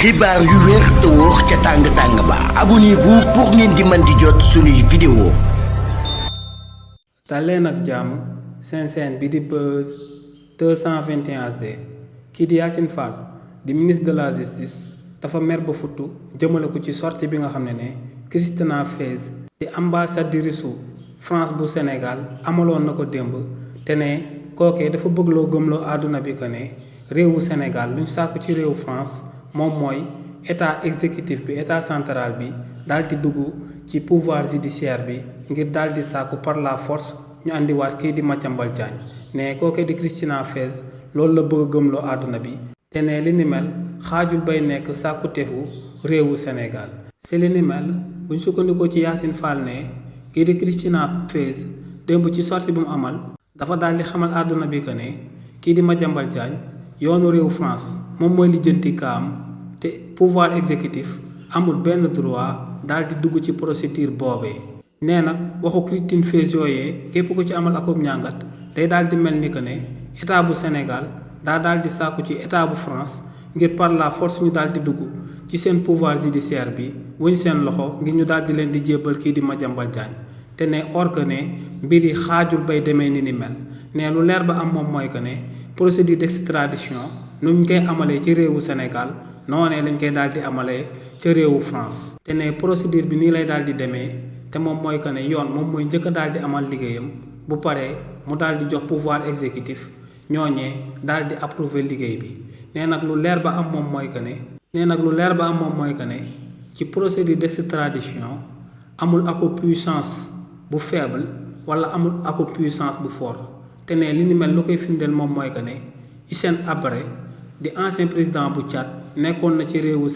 xibaar yu wér te wóor ca tàng ba abonnez-vous pour ngeen di mën di jot suñuy vidéo. daleen ak jàmm seen bi di Buzz 221 HD kii di Yacine Fall di ministre de la justice dafa mer ba futtu jëmale ko ci sortie bi nga xam ne Christina Fez di ambassadrice France bu Sénégal amaloon na ko démb te ne kookee dafa bëggloo gëmloo àdduna bi que ne réewu Sénégal luñ sàkku ci réewu France moom mooy état exécutif bi état central bi daal di dugg ci pouvoir judiciaire bi ngir daal di sàkku par la force ñu andiwaat kii di Madiambal Diagne ne kookee di Christina Fez loolu la bëgg a gëmloo àdduna bi te ne li ni mel xaajul bay nekk sàkku tefu réewu Sénégal c'est li ni mel buñ sukkandikoo ci Yacine Fall ne kii di Christina Fez démb ci sortie bi mu amal dafa daal di xamal àdduna bi que ne kii di Madiambal Diagne yoonu réewu France moom mooy lijjanti kaam te pouvoir exécutif amul benn droit daal di dugg ci procédure boobee nee nag waxu Christine Fez yooyee képp ku ci amal akub njàngat day daal di mel ni que ne état bu Sénégal daa daal di sàkku ci état bu France ngir par la force ñu daal di dugg ci seen pouvoir judiciaire bi wuñ seen loxo ngir ñu daal di leen di jébbal kii di Madiambal Diagne te ne or que ne mbir yi xaajul bay demee ni mel ne lu leer ba am moom mooy que ne procédure d'extradition nuñ koy amalee ci réewu Sénégal noonee lañ koy daal di amalee ca réewu France te ne procédure bi nii lay daal di demee te moom mooy que ne yoon moom mooy njëkk a daal di amal liggéeyam bu paree mu daal di jox pouvoir exécutif ñooñee daal di approuver liggéey bi nee nag lu leer ba am moom mooy que ne ci procédure d'extradition amul ako puissance bu faible wala amul ako puissance bu fort te ne li ni mel lu koy firndeel moom mooy que ne Hissène Habré di ancien président bu Tchad nekkoon na ci réewu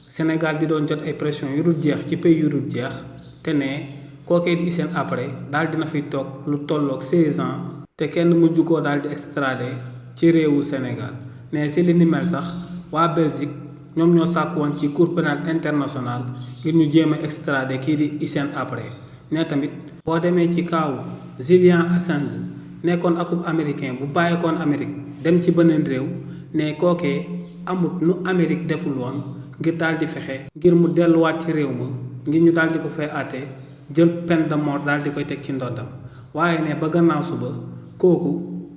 Sénégal di doon jot ay pression yu dul jeex ci pays yu dul jeex te ne kookee di Hissène Habré daal dina fiy toog lu tolloog 16 ans te kenn mujj koo daal di extradé ci réewu Sénégal ne si li ni mel sax waa Belgique ñoom ñoo sàkk woon ci cour pénale internationale ngir ñu jéem a extradé kii di Hissène Habré ne tamit boo demee ci kaawu Julian Assange nekkoon akub américain bu bàyyeekoon Amérique dem ci beneen réew ne kookee amut nu Amérique deful woon ngir daal di fexe ngir mu delluwaat ci réew ma ngir ñu daal di ko fay àtte jël peine de mort daal di koy teg ci ndoddam waaye ne ba gannaaw suba kooku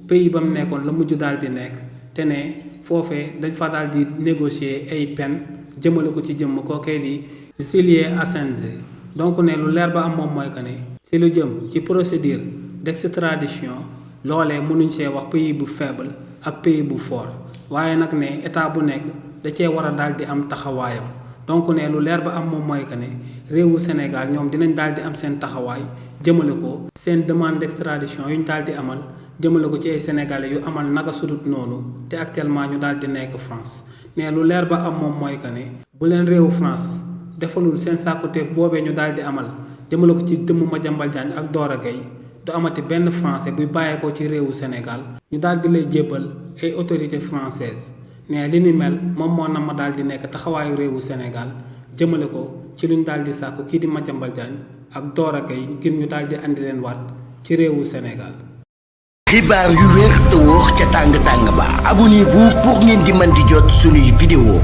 pays ba mu nekkoon la mujj daal di nekk te ne foofee dañ fa daal di négocier ay peine jëmale ko ci jëmm kookee di Julian Assange donc ne lu leer ba am moom mooy que ne si lu jëm ci procédure d'extradition loolee mënuñ see wax pays bu faible ak pays bu fort waaye nag ne état bu nekk da cee war a daal di am taxawaayam donc ne lu leer ba am moom mooy que ne réewu Sénégal ñoom dinañ daal di am seen taxawaay jëmale ko seen demande d'extradition yu ñu daal di amal jëmale ko ci ay sénégalais yu amal naka sudut noonu te actuellement ñu daal di nekk France ne lu leer ba am moom mooy que ne bu leen réewu France defalul seen sàkkuteef boobee ñu daal di amal jëmale ko ci dëmm Madiambal Diagne ak Dora Gueye du amati benn français buy bàyyeekoo ci réewu Sénégal ñu daal di lay jébbal ay autorités françaises ne li ni mel moom moo na ma daal di nekk taxawaayu réewu Sénégal jëmale ko ci luñ daal di sàkku kii di Madiambal Diagne ak Dora Gueye ngir ñu daal di andi leen waat ci réewu Sénégal. xibaar yu wér te wóor ca tàng ba abonnez-vous pour ngeen di mën di jot suñuy vidéo.